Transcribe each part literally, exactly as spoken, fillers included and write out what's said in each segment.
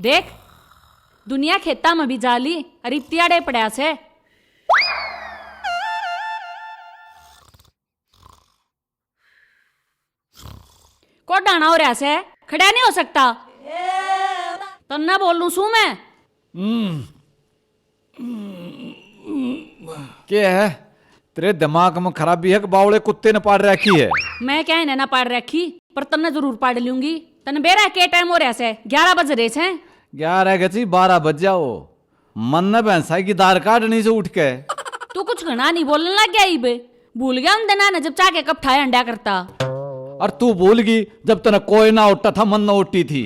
देख, दुनिया खेता में भी जा ली, अरे इत्याड़े पड़ा से। को डाना हो रहा से, खड़ा नहीं हो सकता। तन्ने बोलूं सू मैं। हम्म। के है? तेरे दिमाग में खराबी है कि बावले कुत्ते ने पाड़ रखी है? मैं क्या इन्हें ना पाड़ रखी, पर तन्ने जरूर पाड़ लूंगी। तन्ने बेरा के टाइम हो रहा से? ग्यारह बज रहे से। ग्यारह के जी, बारह बज जाओ। मन ने भैंसा की धार काटनी से उठ के। तू कुछ घणा नहीं बोलने लग गया इब? भूल गया उन दिना ने जब चाह के कप ठाए हंडा करता। और तू भूल गई जब तने कोई ना ओटा था, मन ना ओटी थी।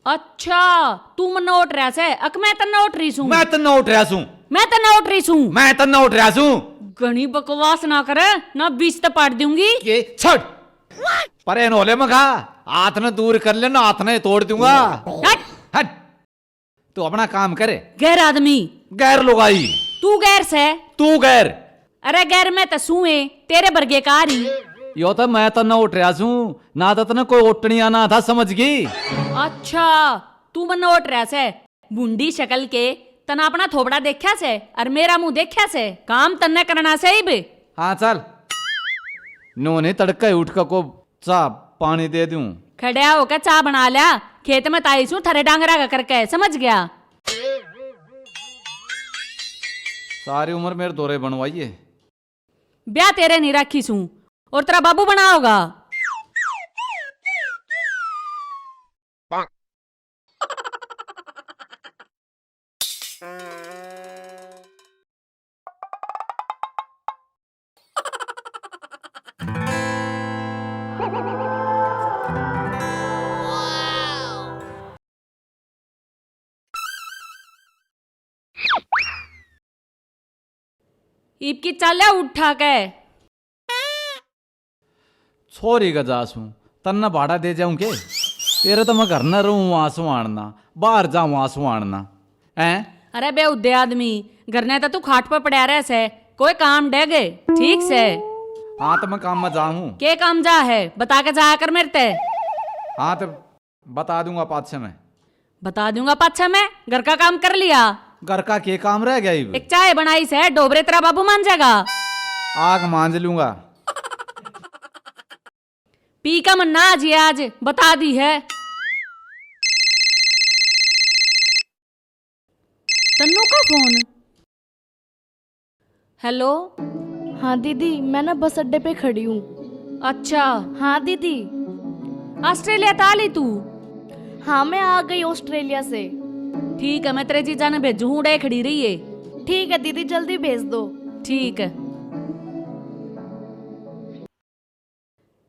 अच्छा, तू मन ओट रहा से, अक मैं तन्ने ओट रही सूं। मैं तन्ने ओट रहा सूं। मैं तन्ने ओट रही सूं। मैं तन्ने ओट रहा सूं। घणी बकवास ना करे, ना बीच ते पाट दूंगी। के छड़। परे नोले मखा, हाथ ने दूर कर ले ना, हाथ ने तोड़ दूंगा। हट। हट। तू अपना काम करे। गैर आदमी। गैर लुगाई। तू गैर से। तू गैर। अरे गैर मैं तो सूं ए, तेरे बरगे का रही। यो तो मैं तन्ने ओट रहा सूं, ना तो तन्ने कोई ओटनिया ना था, समझ गई? अच्छा, तू मन्ने ओट रहा से, भूंडी शक्ल के। तन्ने अपना थोबड़ा देखा से और मेरा मुंह देखा से? काम तन्ने करना से इब। हाँ चल, नोने तड़का ही उठ का को चाह पानी दे दूं। खड़ा होकर चाह बना लिया, खेत में ताई सूं थारे डांगरा का करके, समझ गया? सारी उम्र मेरे दौरे बनवाइए। ब्याह तेरे नहीं राखी सूं, और तेरा बाबू बना होगा। इब की चाल्या उठा के। छोरी का जा सूं, तन्ने भाड़ा दे जाऊं के? तेरे तो मैं घर न रहूं, वहां से आणना, बाहर जाऊं, वहां से आणना। हैं? अरे बेहुदे आदमी, घर ने तो तू खाट पे पड़ा रह से, कोई काम डे गए, ठीक से? हाँ, तो मैं काम में जाऊं। के काम जा है, बता के जाया कर मेरे ते। हाँ, तो बता दूंगा पाछे में। बता दूंगा पाछे में, घर का काम कर लिया? घर का के काम रह गया इब? एक चाय बनाई से, डोबरे तेरा बाबू मान जाएगा। आग मांज लूंगा। पी का मन्ना आज, ये आज बता दी है। तन्नू का फोन। हेलो। हाँ दीदी, मैं ना बस अड्डे पे खड़ी हूँ। अच्छा। हाँ दीदी। ऑस्ट्रेलिया तो आ ली तू? हाँ, मैं आ गई ऑस्ट्रेलिया से। ठीक है, मैं तेरे जीजा ने भेजू हूँ, उड़े खड़ी रही है। ठीक है दीदी, जल्दी भेज दो। ठीक है।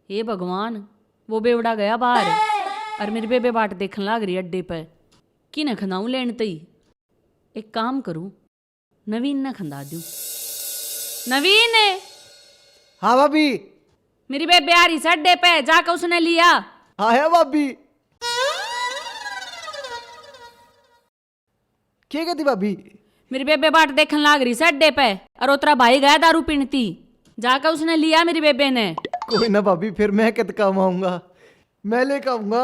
हे भगवान, वो बेवड़ा गया बाहर और मेरी बेबे बाट देखने लाग रही अड्डे पे। किने खंदाऊं लेन तई? एक काम करूं, नवीन ने खंदा दूं। नवीन! हाँ भाभी। मेरी बेबे आ रही से अड्डे पे, जाके उसने लिया। हाँ है भाभी। के कहती भाभी? मेरी बेबे बाट देखन लाग रही से अड्डे पे, और उतरा भाई गया दारू पीणती। जाके उसने लिया मेरी बेबे ने। कोई ना भाभी, फिर मैं कद काम आऊंगा, मैं लेके आऊंगा।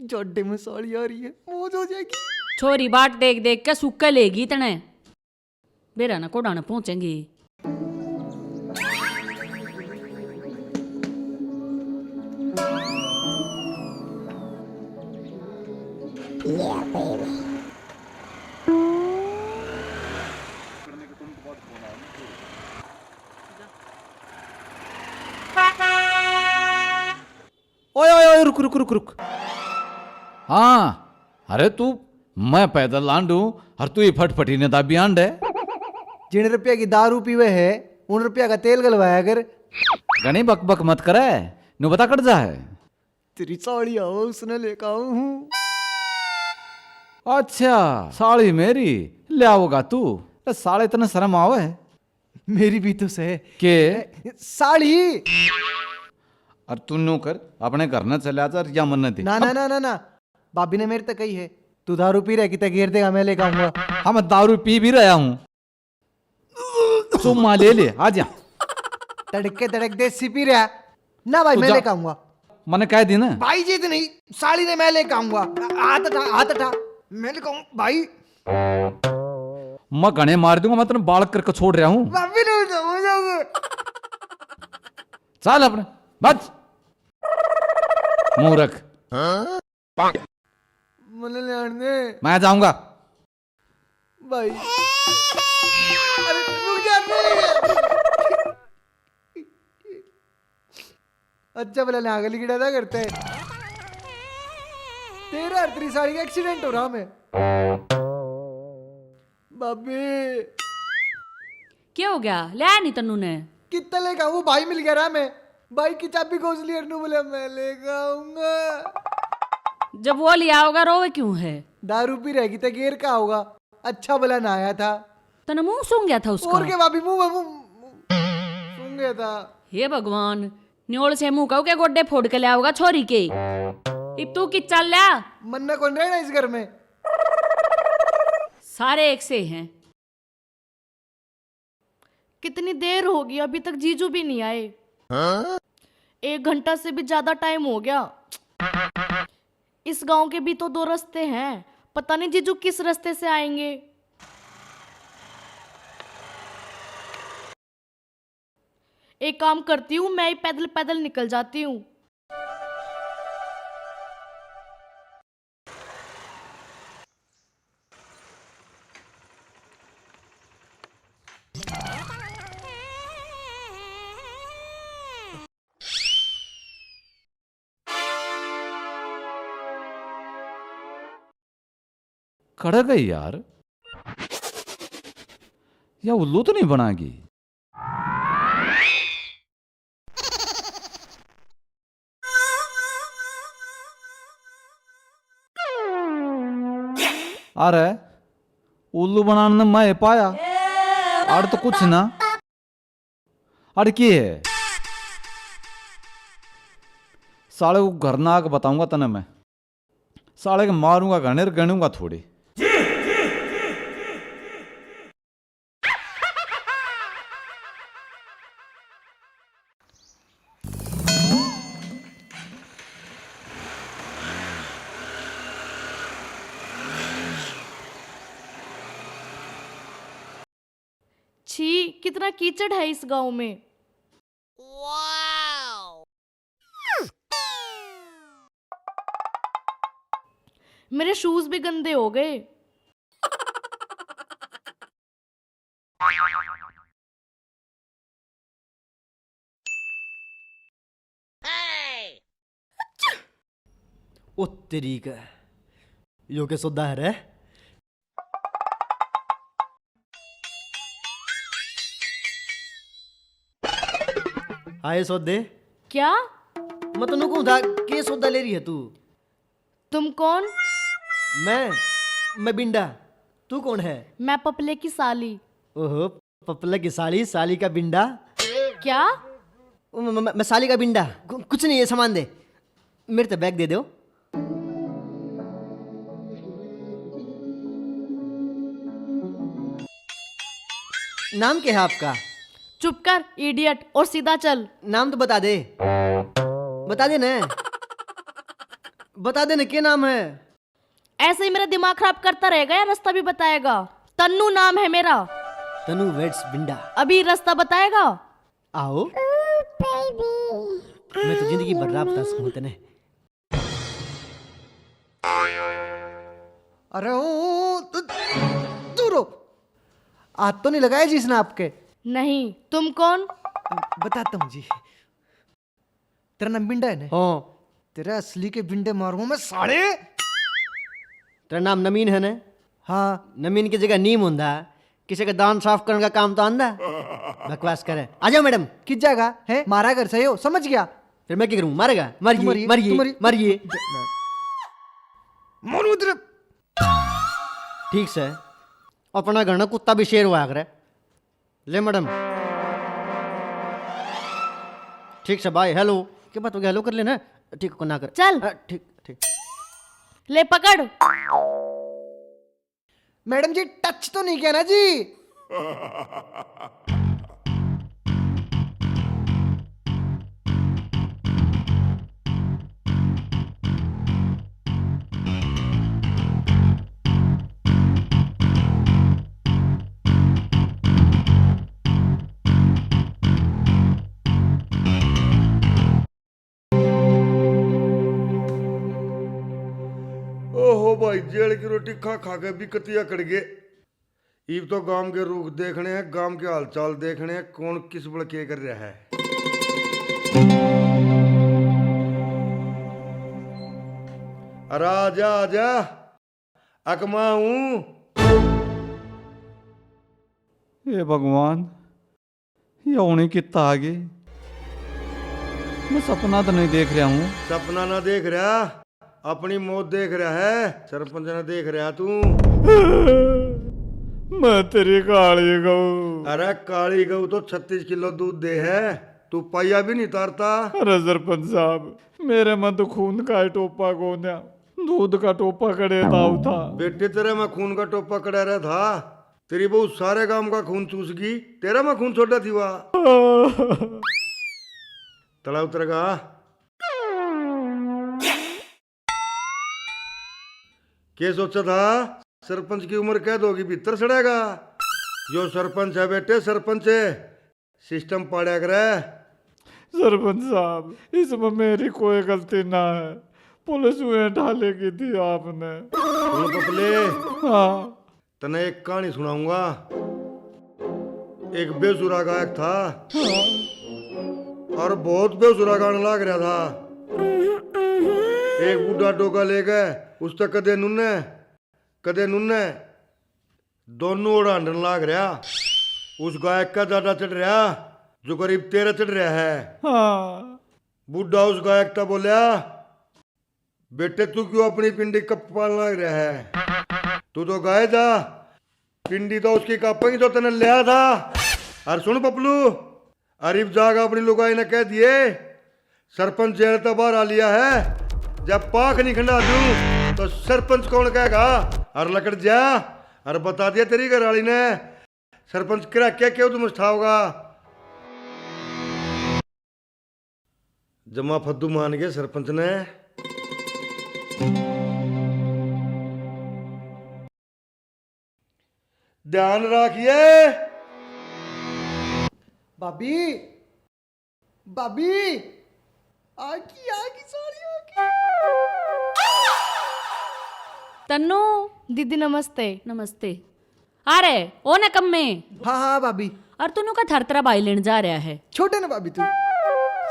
जो अड्डे में साली आ रही है, मौज हो जाएगी। छोरी बाट देख देख के सुक्के लेगी तने। बेरा ना कोडाने पहुंचेंगे। ओए, ओए, ओए, रुक, रुक, रुक, रुक। हाँ, अरे तू, मैं पैदल लांडू, और तू ही फटफटी ने दाबी आंडे। जिन रुपया की दारू पीवे है, उन रुपया का तेल गलवाया कर। घणी बक बक मत करे, नु बता कट जा है। तेरी साली आओ, उसने लेकर आऊं हूँ। अच्छा, साली मेरी ले आओगा तू? अरे साले, इतने शर्म आवे है? मेरी भी तो सै। के? साली। और तू न्यू कर, अपने घर न चला जा, या मन्ने दे। ना, ना, ना, ना, ना। भाभी ने मेरे तक कही है, "तू दारू पी रहा है, किते घेर देगा, मैं लेकर आऊंगा।" हाँ, मैं दारू पी भी रहा हूँ। चुम्मा ले ले, आ जा। तड़के तड़क देसी पी रहा। ना भाई, तू मैं जा। लेकर आऊंगा। मैंने कह दी ना। भाई जी तो नहीं, साली ने मैं लेकर आऊंगा। हाथ उठा, हाथ उठा। मैं कहूँ भाई, मैं घणे मार दूंगा, मैं तने बालक करके छोड़ रहा हूँ। भाभी ने तो हो जाओगे। चल अपने, बच। मूर्ख। मने ले आने दे। मैं जाऊंगा। भाई। अरे, रुक जा, नहीं। अच्छा भला ना गली गिड़ा था करते। तेरा और तेरी साली का एक्सीडेंट हो रहा मैं। भाभी। क्या हो गया? ले आया नहीं तन्नू ने? कितना लेगा? वो भाई मिल गया रहा मैं। भाई की चाबी खोज ली, अरनू बोला, "मैं लेकर आऊंगा।" जब वो लिया होगा, रोवे क्यों है? दारू पी रहेगी तो गेर का होगा। अच्छा भला ना आया था। तने मुंह सूंघ गया था उसका? और के भाभी, मुंह, मुंह, मुंह सूंघ गया था। हे भगवान, न्योल से मुंह कहू के गोड्डे फोड़ के ले आओगा छोरी के। इब तू कि चल ल्या। मन्ना कौन रहना इस घर में? सारे एक से हैं। कितनी देर होगी, अभी तक जीजू भी नहीं आए। हाँ? एक घंटा से भी ज्यादा टाइम हो गया। इस गांव के भी तो दो रास्ते हैं, पता नहीं जीजू किस रास्ते से आएंगे। एक काम करती हूँ, मैं ही पैदल पैदल निकल जाती हूँ। कड़क है यार, या उल्लू तो नहीं बनागी? अरे, उल्लू बनाने में मैं पाया, अड़ तो कुछ ना। अड़ के है? साले को घर ना आके बताऊंगा तने मैं। साले के मारूंगा घणे, गणूंगा थोड़ी। छी, कितना कीचड़ है इस गांव में। मेरे शूज भी गंदे हो गए। ओ तेरी का, यो के सौदा है रे? आए सौदे। क्या? मैं तन्नू कहूँ था, के सौदा ले रही है तू? तुम कौन? मैं, मैं बिंडा। तू कौन है? मैं पपले की साली। ओहो, पपले की साली, साली का बिंडा। क्या? म-, म-, मैं साली का बिंडा। कु-, कुछ नहीं, ये सामान दे, मेरे ते बैग दे दो। नाम क्या है आपका? चुप कर, इडियट, और सीधा चल। नाम तो बता दे। बता दे ना। बता दे ना, क्या नाम है? ऐसे ही मेरा दिमाग खराब करता रहेगा या रास्ता भी बताएगा? तन्नू नाम है मेरा। तनु वेड्स बिंडा। अभी रास्ता बताएगा। आओ। मैं तो जिंदगी भर राह बता सकूं तने। अरे ओ, ओ, तू, तू रो। हाथ तो नहीं लगाया जी इसने आपके? नहीं। तुम कौन? बताता हूँ जी। तेरा नाम बिंडा है ने? हाँ। तेरे असली के बिंडे मारूंगा मैं, साले। तेरा नाम नमीन है ने? हाँ। नमीन की जगह नीम होंदा। किसी का दांत साफ करने का काम तो आंदा? बकवास करे। आ जाओ मैडम। किस जाएगा? है मारा घर से हो, समझ गया? फिर मैं क्या करूं? मारेगा? मारिए, तू मारिए, मारिए, तू मारिए। मारिए। मारू तेरे। ठीक से। अपना घर ना कुत्ता भी शेर हुआ करे। ले मैडम। ठीक से भाई, हेलो। के बात हो गया? हेलो कर लेना। ठीक को ना कर। चल। अ, ठीक, ठीक। ले पकड़। मैडम जी, टच तो नहीं किया ना जी? भाई, जेल की रोटी खा खा के भी कतिया कड़ गए। इब तो गांव के रुख देखने हैं, गांव के हालचाल देखने हैं, कौन किस बल के कर रहा है। अरे आजा, आजा, अकमा हूँ। हे भगवान, ये होने कितना आ गई? मैं सपना तो नहीं देख रहा हूँ। सपना ना देख रहा, अपनी मौत देख रहा है। सरपंच ने देख रहा तू। मैं तेरी काली गऊ। अरे काली गऊ तो छत्तीस किलो दूध दे है, तू पाया भी नहीं तारता। अरे सरपंच साहब, मेरे में तो खून का ही टोपा कोन्या, दूध का टोपा कड़े ताऊ था। बेटे, तेरे में खून का टोपा कड़ा रहा था। तेरी बहू सारे गांव का खून चूस गई, तेरा में खून छोड़ा थी वा। तला उतरेगा। के सोचा था, सरपंच की उम्र कैद होगी, भीतर सड़ेगा? यो सरपंच है बेटे, सरपंच है। सिस्टम पाड़ा करे। सरपंच साहब, इसमें मेरी कोई गलती ना है, पुलिस उन्हें ढाले की थी आपने। सुन पपले, हाँ। तने एक कहानी सुनाऊंगा। एक बेसुरा गायक था, हाँ। और बहुत बेसुरा गाने लाग रहा था। एक बूढ़ा डोगा ले गए, उससे कदे नुन्ने, कदे नुन्ने, दोनों ओड़ हांडन लाग रहा। उस गायक का ज्यादा चढ़ रहा, जो करीब तेरह चढ़ रहा है। हाँ। बूढ़ा उस गायक तै बोल्या, "बेटे, तू क्यों अपनी पिंडी कपान लाग रहा है? तू तो गाए जा, पिंडी तो उसकी कापेगी जो तने लिया था।" और सुन पपलू, अरे इब जाके अपनी लुगाई ने कह दिए, सरपंच जेल तै बाहर आ लिया है। जब पाख नहीं खंडा दूं, तो सरपंच कौन कहेगा? और लकड़ जा, और बता दिया तेरी घरवाली ने, सरपंच किरा क्या क्या तुम उठाओगा? जमा फद्दू मान गए सरपंच ने। ध्यान रखिए। भाभी, भाभी, आगी, आगी, सारी आगी। तन्नू। दीदी, नमस्ते। नमस्ते। अरे, ओ न कम्मे। हाँ, हाँ, भाभी। और तन्नू का थर तेरा भाई लेने जा रहा है। छोटे ना भाभी तू।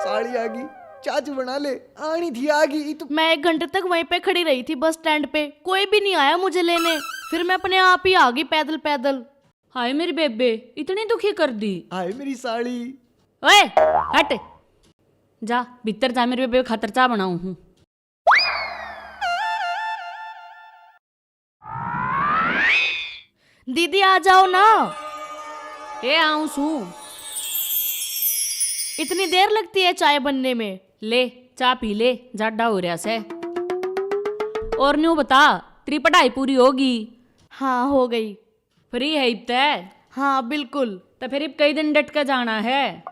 साली आगी, चाचू बना ले। आनी थी आगी, ई तो। मैं एक घंटे तक वहीं पे खड़ी रही थी बस स्टैंड पे, कोई भी नहीं आया मुझे लेने। फिर मैं अपने आप ही आ गई पैदल पैदल। हाय मेरी बेबे, इतनी दुखी कर दी। हाय मेरी साली। ओए, हट। जा, भीतर जा, मेरी बेबे खातर चाय बनाऊं हूँ। दीदी, आ जाओ ना। ए, आऊं सूं। इतनी देर लगती है चाय बनने में? ले, चाय पी ले, जाडा हो रहा से। और न्यू बता, तेरी पढ़ाई पूरी होगी? हाँ, हो गई। फ्री है इब तै? हाँ, बिल्कुल। तो फिर इब कई दिन डट के जाना है?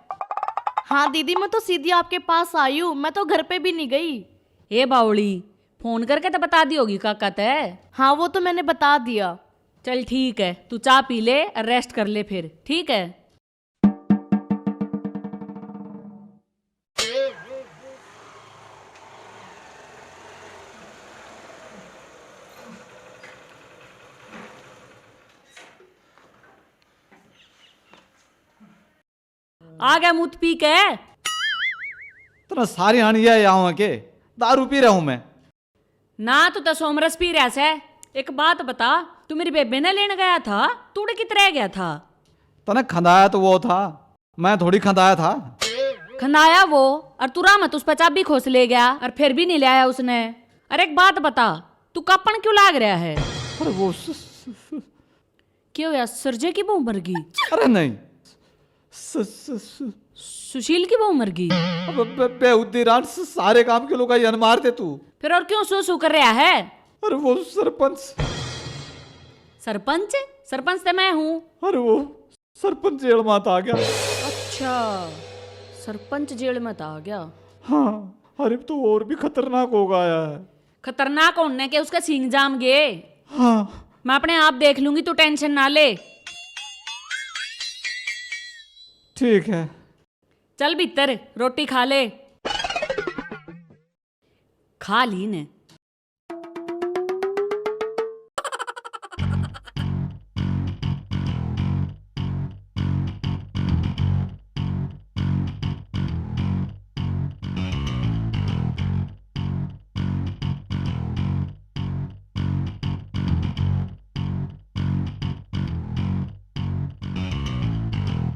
हाँ दीदी, मैं तो सीधी आपके पास आई हूँ, मैं तो घर पे भी नहीं गई। ए बावली, फोन करके तो बता दी होगी काका तै? हाँ, वो तो मैंने बता दिया। चल ठीक है, तू चाय पी ले और रेस्ट कर ले फिर, ठीक है? आ गया मुत पी के। तेरा सारी हाण यह आऊँ के दारू पी रहा हूँ मैं। ना, तू तो सोमरस पी रहा सै। एक बात बता, तू मेरी बेबे ने लेने गया था, तू उड़े कित रह गया था? तने खंदाया तो वो था, मैं थोड़ी खंदाया था। खंदाया वो, और तू राह में तो उस पर चाबी खोस ले गया और फिर भी नहीं ले आया उसने। अरे एक बात बता, तू कापण क्यों लाग रहा है? अरे वो स-, स-, स-, के होया, सरजे की बहू मर गई? अरे नहीं, स-, स-, स-, सुशील की बहू मर गई? अब बे-, बेहुदी रान स-, सारे काम के लोग आई मार दे तू। फिर और क्यों सू सू कर रहा है? अरे वो सरपंच। सरपंच? सरपंच तो मैं हूँ। अरे वो सरपंच जेल में तो आ गया। अच्छा, सरपंच जेल में तो आ गया। हाँ, अरे तो और भी खतरनाक हो गया है। खतरनाक होने के उसका सींग जाम गए। हाँ। मैं अपने आप देख लूंगी, तू टेंशन ना ले। ठीक है। चल भीतर, रोटी खा ले। खा ली ने,